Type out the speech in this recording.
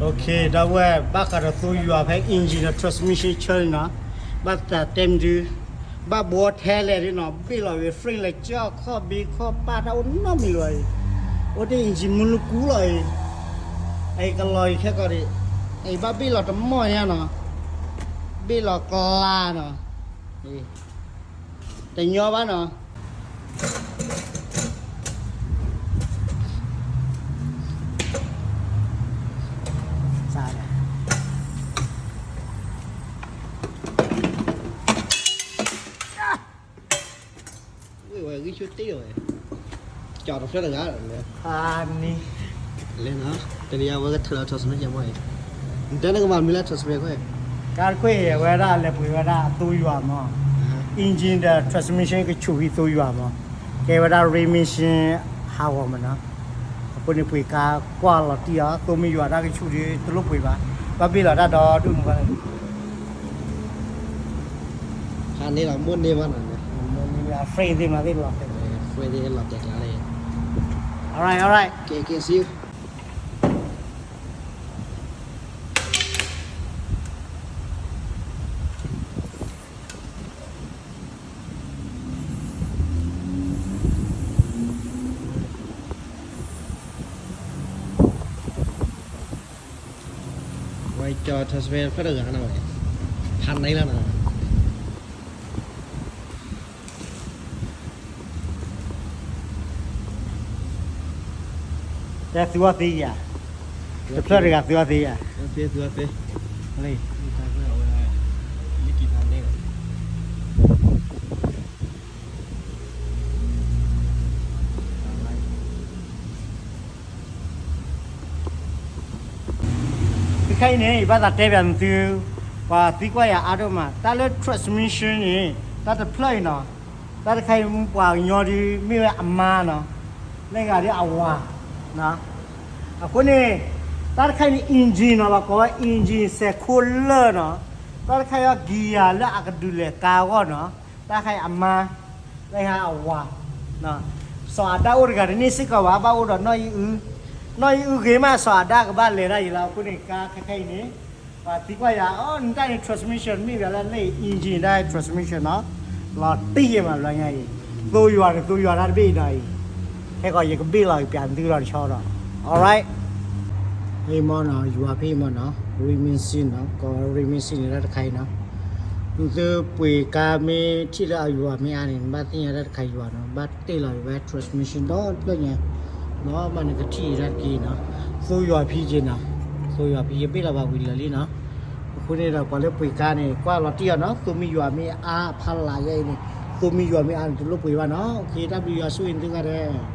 ဒီပုၢ်ဝဲၢ် ဘၣ်ဃးဒီးသိယွၤဖဲ engine ဒီး transmission ဆၢန့ၣ်နီၤ, ဘၣ်သတးတဲမ့ၢ်ဒုး, ဘၣ်ဘှီထဲလဲၣ်ဒုးနီၤ, ဘ့ၣ်လီၤဝဲ frame လဲၣ် ကၠီၣ်ခီၣ်ဘ့ခီၣ်ပၢ်တၢ်အိၣ်နီတမံၤလီၤအံၤ, အိၣ်တ့ၢ် engine မူလကူလီၤအံၤ, အံၤကလီၤအံၤခဲကီးဒံး, အံၤဘၣ်ဘ့ၣ်လီၤတမီၢ်ညါနီၤ, ဘ့ၣ်လီၤကျါနီၤ, တညီဘၣ်နီၤ. ဝဲဂံၢ်ဆူၣ်တ့ၢ်ဝဲ, ကၠီတဖျၢၣ်တဂၤလၢ, လဲၤနီၤ, တနံၤအံၤဝဲကထၢလီၤ transmission မ့ၢ်အံၤ, နတဲနကမၤမနုၤလၢ transmission ခွဲး, ကါတခွဲးအံၤ အဝဲဒၣ်လဲၤပှ့ၤဝဲဒၣ်သိယွၤမး, engine ဒီး transmission ကဆူၣ်ဟံးသိယွၤမး, ကဲဝဲဒၣ် remission ဟးဂီၤမးနီၤ, အဃိန့ၣ်ပှ့ၤကါကွၢ်လီၤတံၢ်အီၤ သိမ့ၢ်ယွၤတၢ်ကဆူၣ်ဒီးတလိၣ်ပှ့ၤဘၣ်, ဘၣ်ဘ့ၣ်လီၤတၢ်ဒီဒူၣ်န့ၣ်ဘၣ်, ဖးန့ၢ်လီၤ မိၢ်န့ၢ်ဘၣ်နီၤ, အ frame သ့ၣ်မၤသ့ၣ်လီၤတဲာ်, frame သ့ၣ်လီၤတဲာ်ကျါလၢ, alright alright, okay okay see you. ဝဲကၠီ transmission ဖျၢၣ်တဂၤနီၤဝဲ, ဖးန့ၢ်လီၤနီၤ. တဲသူအီၤသ့ဧါ, တဖျၢၣ်တဂၤသူအီၤသ့ဧါ, လံ ခဲခဲအံၤန့ၣ် ယဘၣ်သးတဲပၠးသု, ပှၤသံကွၢ်ယၤအါဒိၣ်မး တၢ်လၢ transmission န့ၣ် တၢ်တဖျၢၣ်အံၤနီၤ, တၢ်တခါအံၤ ပှၤကညီဒုး မ့ၢ်ဝဲအမါနီၤ, လၢဂၤဒ်အဝၤ, အဃိန့ၣ် တၢ်တခါအံၤန့ၣ် engine နီၤ လီၤကိးဝဲ engine စဲးခိၣ်လၢၢ်နီၤ, တၢ်တခါအံၤ gear လၢအကဒုးလဲၤကါအဂီၢ်နီၤ, တၢ်တခါအံၤအမါ, လၢဂၤအဝၤ စီၤအၤဒၣ်အိၣ်တဂၤတန့ၢ်စ့ၢ်ကီးဘၣ်, ဘၣ်အိၣ်ဒီးနီၢ်အံၣ်အု, နီၢ်အံၣ်အုဂ့ၤမး စီၤအၤဒၣ်ကဘၣ်လဲၤဒၣ်ယံၤလီၤ. အဃိန့ၣ် ကါခဲခဲအံၤန့ၣ် ပှၤသံကွၢ်ယၤ အီ နတၢ်န့ၣ် transmission မ့ၢ်ဘၣ်လၢ လၢ engine တၢ် transmission နီၤ, လီၤတံၢ်ယဲမးဘျီညါအံၤ, သိယွၤန့ၣ် သိယွၤတၢ်တဘ့ၣ်အံၤဒီးအံၤ, ခဲကီးယကဘ့ၣ်လီၤပၠးသုလီၤတဆီဒီး, alright. ဖဲမ့ၢ်နီၤ ယွၤဖဲမ့ၢ်နီၤ remission နီၤ ကိး remission န့ၣ် တၢ်တခါအံၤနီၤ, သုပှ့ၤကါမ့ၢ်ထံၣ်လၢအယွၤမ့ၢ်အါန့ၣ် နဘၣ်သ့ၣ်ညါတၢ်တခါယွၤနီၤ, ဘၣ်တ့ၢ်လီၤဝဲ transmission ဒီတဖျၢၣ်ညါ, ဘၣ်မၤနကထံၣ်အံၤတၢ်တက့ၢ်နီၤ, သိယွၤဖံက့ၤနီၤ, သိယွၤဖံယဘ့ၣ်လီၤဘၣ်ဝံၤလၢာ်လံနီၤ, အဃိန့ၣ်ဒီးပှၤလၢပှ့ၤကါန့ၣ် ကွၢ်လီၤတံၢ်အီၤနီၤ, သိမ့ၢ်ယွၤမ့ၢ်အါဖးလၢ်ယဲအံၤန့ၣ်, သိမ့ၢ်ယွၤမ့ၢ်အါန့ၣ် တလိၣ်ပှ့ၤဘၣ်နီၤ, okay တၢ်ဘျုးယွၤဆိၣ်ဂ့ၤသုဂၤဒဲး